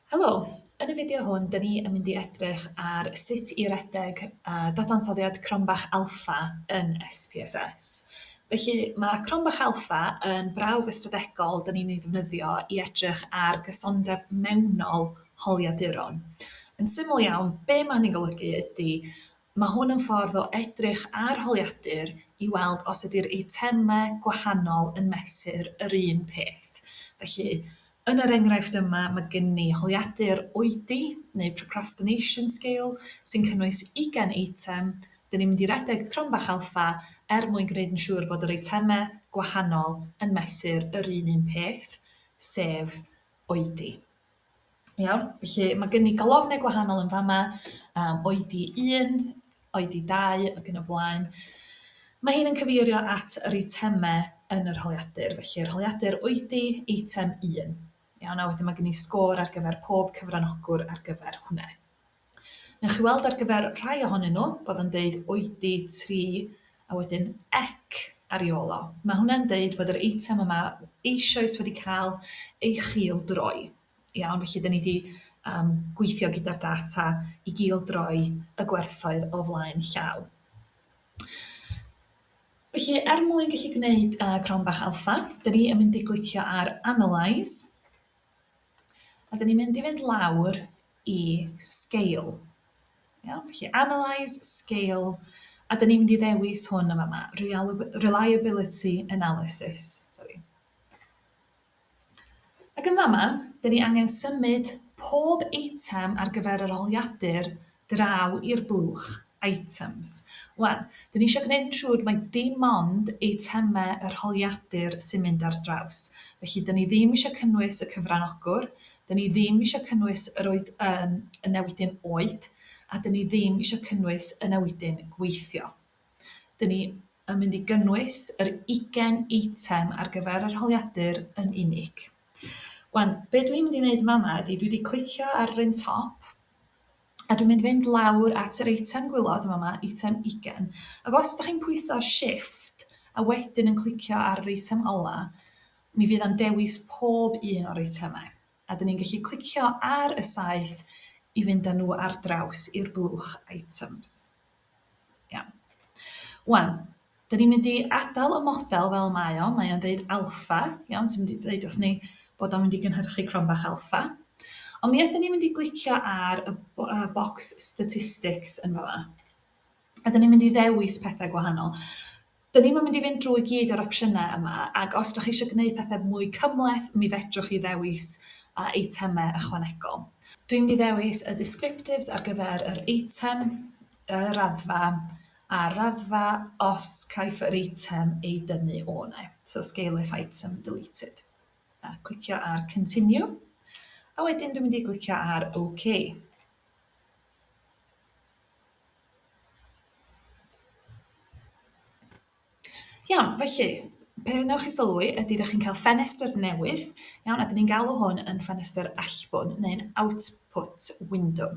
Helo! Yn y fideo hwn, dyn ni yn mynd i edrych ar sut i redeg dadansoddiad Cronbach Alpha yn SPSS. Felly, mae Cronbach Alpha yn brawf ystadegol dyn ni'n ei ddefnyddio i edrych ar gysondeb mewnol holiaduron. Yn syml iawn, be mae hynny'n golygu ydy mae hwn yn ffordd o edrych ar holiadur i weld os ydy'r eitemau gwahanol yn mesur yr un peth. Felly, yn yr enghraifft yma, mae gen ni holiadur oedi, neu procrastination scale, sy'n cynnwys 20 eitem. Dyn ni'n mynd i redeg Cronbach Alpha er mwyn gwneud yn siŵr bod yr eitemau gwahanol yn mesur yr un un peth, sef oedi. Iawn, felly mae gen i golofnau gwahanol yn fama, oedi 1, oedi 2 ac yn y blaen. Mae hyn yn cyfeirio at yr eitemau yn yr holiadur, felly yr holiadur oedi eitem 1. Iawn, a wedyn mae gen i sgôr ar gyfer pob cyfranogwr ar gyfer hwnna. Newch chi weld ar gyfer rhai ohonyn nhw bod o'n deud oedi 3 a wedyn ec ar ei ôl o. Mae hwnna'n deud fod yr eitem yma eisoes wedi cael ei chil-droi. Iawn, felly dyn ni 'di gweithio gyda'r data i gil-droi y gwerthoedd o flaen llaw. Felly, er mwyn gallu gwneud Cronbach Alpha, dyn ni yn mynd i glicio ar Analyse, a dyn ni'n mynd i fynd lawr i Scale. Iawn, felly Analyse, Scale, a dyn ni'n mynd i ddewis hwn yn fama, Reliability Analysis. Sorry. Ac yn fama, dyn ni angen symud pob eitem ar gyfer yr holiadur draw i'r blwch Items. Wan, dyn ni eisiau gwneud yn siŵr mai dim ond eitemau yr holiadur sy'n mynd ar draws. Felly, dyn ni ddim eisiau cynnwys y cyfranogwr, dyn ni ddim eisiau cynnwys yr oed, um, y newidyn oed, a dyn ni ddim eisiau cynnwys y newidyn gweithio. Dyn ni yn mynd i gynnwys yr 20 eitem ar gyfer yr holiadur yn unig. Wan, be dwi'n mynd i wneud yn fama ydy dwi wedi clicio ar yr un top, a dwi'n mynd i fynd lawr at yr eitem gwylod yn fama, eitem 20. Ac os da chi'n pwyso shift a wedyn yn clicio ar yr eitem ola, mi fydd o'n dewis pob un o'r eitemau. A dyn ni'n gallu clicio ar y saeth i fynd â nhw ar draws i'r blwch items. Iawn. Wan, dyn ni'n mynd i adael y model fel mae o. Mae o'n deud alpha, iawn, sy'n mynd i ddeud wrth ni bod o'n mynd i gynhyrchu Cronbach alpha. Ond mi ydyn ni'n mynd i glicio ar y box statistics yn fama. A dyn ni'n mynd i ddewis pethau gwahanol. Dyn ni'm yn mynd i fynd drwy gyd o'r opsiynau yma, ac os dach chi eisiau gwneud pethau mwy cymhleth, mi fedrwch chi ddewis eitemau ychwanegol. Dwi'n mynd i ddewis y descriptives ar gyfer yr eitem, y raddfa, a'r raddfa os caiff yr eitem ei dynnu o 'na. So scale if item deleted. A clicio ar continue, a wedyn dwi'n mynd i glicio ar OK. Iawn, felly, be wnewch chi sylwi ydy dach chi'n cael ffenestr newydd, iawn, a dyn ni'n galw hwn yn ffenestr allbwn neu'n output window.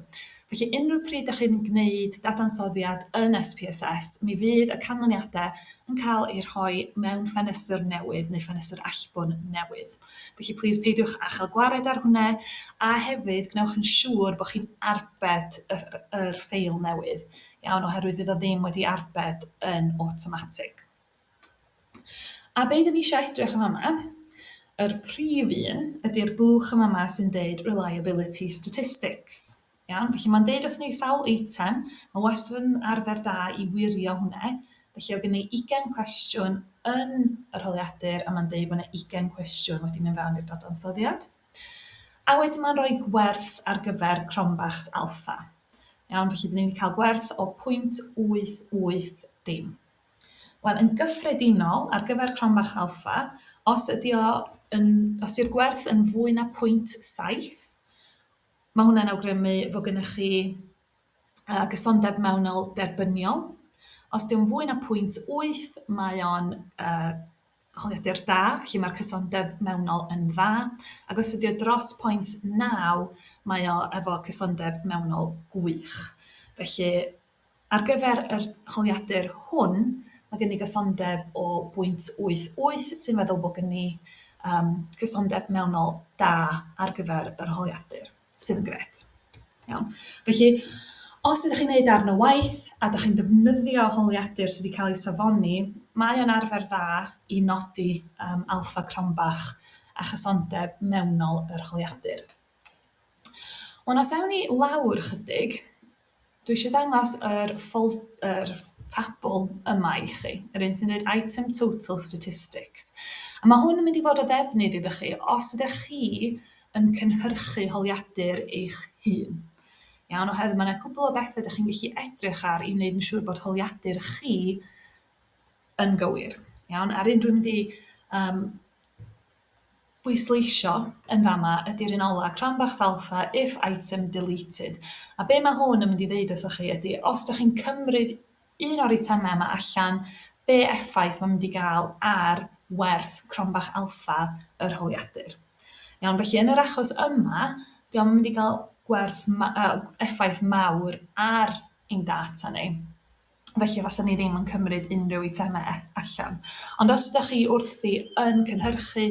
Felly unrhyw pryd dach chi'n gwneud dadansoddiad yn SPSS, mi fydd y canlyniadau yn cael eu rhoi mewn ffenestr newydd neu ffenestr allbwn newydd. Felly plis peidiwch â chael gwared ar hwnna, a hefyd gwnewch yn siŵr bod chi'n arbed yr, yr ffeil newydd, iawn, oherwydd fydd o ddim wedi arbed yn awtomatig. A be dyn ni eisiau edrych yn fama, yr prif un ydy'r blwch yn fama sy'n deud Reliability Statistics. Iawn, felly mae'n deud wrthyn ni sawl eitem, mae wastad yn arfer da i wirio hwnna. Felly oedd gen i 20 cwestiwn yn yr holiadur a mae'n deud bod yna 20 cwestiwn wedi mynd fewn i'r dadansoddiad. A wedyn mae'n rhoi gwerth ar gyfer Cronbach's alpha. Iawn, felly dyn ni wedi cael gwerth o 0.88 dim. Wel, yn gyffredinol, ar gyfer Cronbach alpha, os ydy o yn, os ydy'r gwerth yn fwy na 0.7, Mae hwnna'n awgrymu fod gennych chi gysondeb mewnol derbyniol. Os 'di o'n fwy na 0.8, mae o'n holiadur da, felly mae'r cysondeb mewnol yn dda. Ac os ydy o dros 0.9, mae o efo cysondeb mewnol gwych. Felly, Ar gyfer yr holiadur hwn, mae gen i gysondeb o 0.88, sy'n meddwl bod gen i cysondeb mewnol da ar gyfer yr holiadur. Sydd yn grêt. Iawn. Felly, os ydych chi'n gwneud darn o waith a ydych chi'n defnyddio holiadur sydd wedi cael ei safoni, mae o'n arfer dda i nodi alffa Cronbach a chysondeb mewnol yr holiadur. Wan, os awn ni lawr chydig, dwi eisiau dangos yr yr tabl yma i chi, yr un sy'n dweud Item Total Statistics. A mae hwn yn mynd i fod o ddefnydd iddo chi os ydych chi yn cynhyrchu holiadur eich hun. Iawn, oherwydd mae yna cwpl o bethau ydych chi'n gallu edrych ar i wneud yn siŵr bod holiadur chi yn gywir. Iawn, a'r un dwi'n mynd i bwysleisio yn fama ydy'r un ola, Cronbach's Alpha if item deleted. A be mae hwn yn mynd i ddeud wrthoch chi ydy, os ydych chi'n cymryd un o'r eitemau yma allan, be effaith mae'n mynd i gael ar werth Cronbach Alpha yr holiadur. Iawn, felly yn yr achos yma, dio'm yn mynd i gael gwerth effaith mawr ar ein data ni. Felly faswn ni ddim yn cymryd unrhyw eitemau allan. Ond os ydych chi wrthi yn cynhyrchu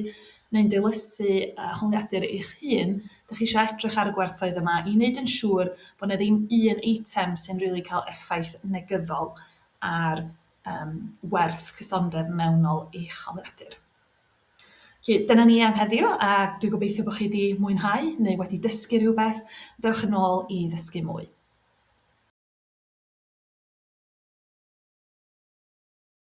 neu'n dilysu holiadur eich hun, dych chi eisiau edrych ar y gwerthoedd yma i wneud yn siŵr bod 'na ddim un eitem sy'n rili cael effaith negyddol ar werth cysondeb mewnol eich holiadur. Felly, dyna ni am heddiw, a dwi'n gobeithio bod chi wedi mwynhau neu wedi dysgu rhywbeth. Dewch yn ôl i ddysgu mwy.